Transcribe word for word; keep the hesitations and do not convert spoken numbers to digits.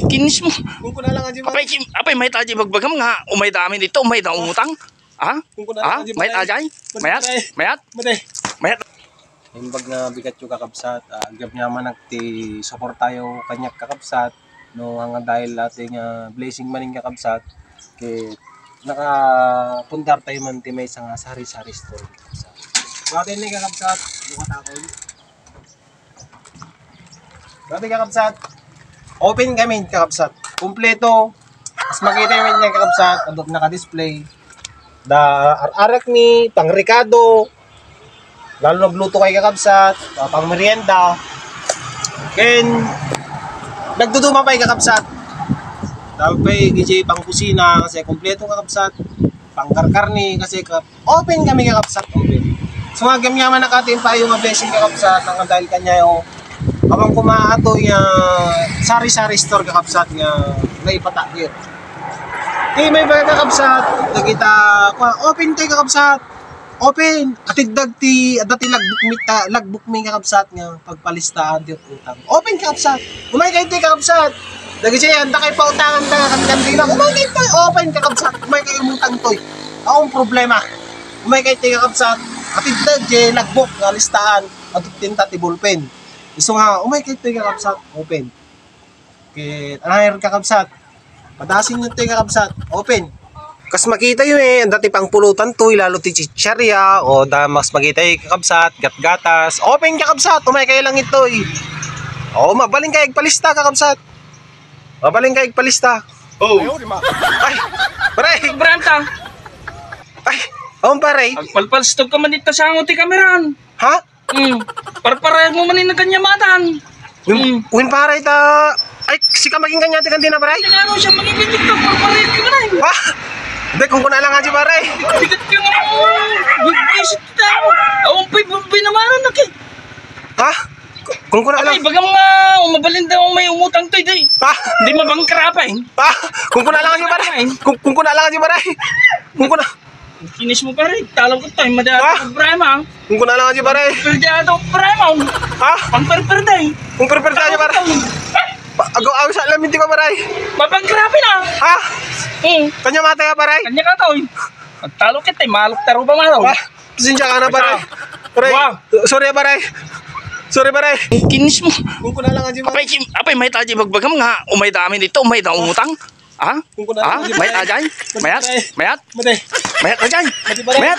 Kinis mo. Kung kuna lang, Haji Apay, Maray. Kim-, apay, mayat, Haji, bagbagam nga, umay da amin dito, umay da umutang. Ha? Kung kuna Ha? lang, Haji Mayat, Maray. Ajay? Mayat? Matay. Mayat? Matay. Imbag nga bigat yu, kakabsat, ah, agyamanak ti suportayo kaniak, kakabsat, no, nga dahil ati nga blessing manen, kakabsat, ket nakapundar tayo man ti maysa nga sari-sari store, kakabsat. Buhaten ni, kakabsat, bukat ako. Dati, kakabsat, open kami, kakabsat. Kompleto. Mas makita mi nga, kakabsat, adda naka-display. Da ar-arak ni, pangrekado. Lalo nagluto kay, kakabsat, ah, pangmerienda. Ken, nagduduma pay, kakabsat. Tawag pay, kisi pangkusina, kasi kompleto, kakabsat. Pangkarkarni, kasi ka-, open kami, kakabsat, open. So, nga, gamyaman na kati yung payo nga blessing, kakabsat, ang dahil kanya yung abang kumaatoy nga sari-sari store, kakabsat, nga naipatakir. Di may bagay, kakabsat, nakita, kwa, open tayo, kakabsat. Open. Atid dagti, adda ti logbook mi, ta-, logbook mi, kakabsat, nga pagpalistaan ti utang. Open, kakabsat. Umay kayo ti, kakabsat. Dagiti yan, dakay pautangan ta, kan kandila. Umay kayo ti, open, kakabsat. Umay kayo umutang toy. Awan problema. Umay kayo ti, kakabsat. Atid dagiti logbook nga listaan. Agtinta ti ballpen. Isu nga, umay kayo ti, kakabsat. Open. Ket, anayon, kakabsat. Padasin nyo ti, kakabsat. Open. Kas makita yu, eh, adda ti pangpulutan toy, lalo ti chicharia, o da mas makita yu, kakabsat, gatgatas. Open, kakabsat, umay kayo lang itoy. O, mabalin kayo agpalista, kakabsat. Mabalin kayo agpalista. Oh. Ay, pare. Branta. Ay, oh, pare. Agpalpalstog ka man dita sa ango ti kameran. Ha? Hmm. Parparay mo man yung nagkanyamatan. Win, Hmm. win, pare, ta, ay, sika maging kanya ti kantina, pare? Kaya ano siya maging TikTok, parparay ka man ay. Ha? Hindi, kung kuna lang nga si pare. Bigat ka nga mo. Bubwisit kita. Awang pa'y bubwi na maran na ki. Ha? Kung kuna lang. Ay, baga mga umabalin daw may umutang to, di. Ha? Hindi mabangkra pa eh. Ha? Kung kuna lang nga si pare. Kung, kung kuna lang nga si pare. Kung kuna. Kinis mo, pare. Talaw ko tayo, madala Ah? ko, pare, ma. Kung kuna lang, Haji, pare. Perde ato, pare, ma. Ha? Pang perperde. Kung perperde, Haji, pare. Talaw ko tayo. Pa-, agaw-awis sa lamin, di ba, pare? Mapangkrapi na. Ha? Hmm. Kanya matay, pare? Kanya ka, toy. Magtalo kita, eh. Malok taro ba, malok? Ah, pasensya ka na, pare. Basta. Pare, Wow. sorry, pare. Sorry, pare. Kinis mo. Kung kuna lang, Haji, pare. Apay, kim-, apay, may taji bagbagam nga. Umay da amin dito, umay da umutang. Ha? Kung kuna Ha? lang, Haji, Mayat, pare. Ajay? Mayat? Pare. Mayat? Matay. Mayat, Ajay? Matay, pare. Mayat?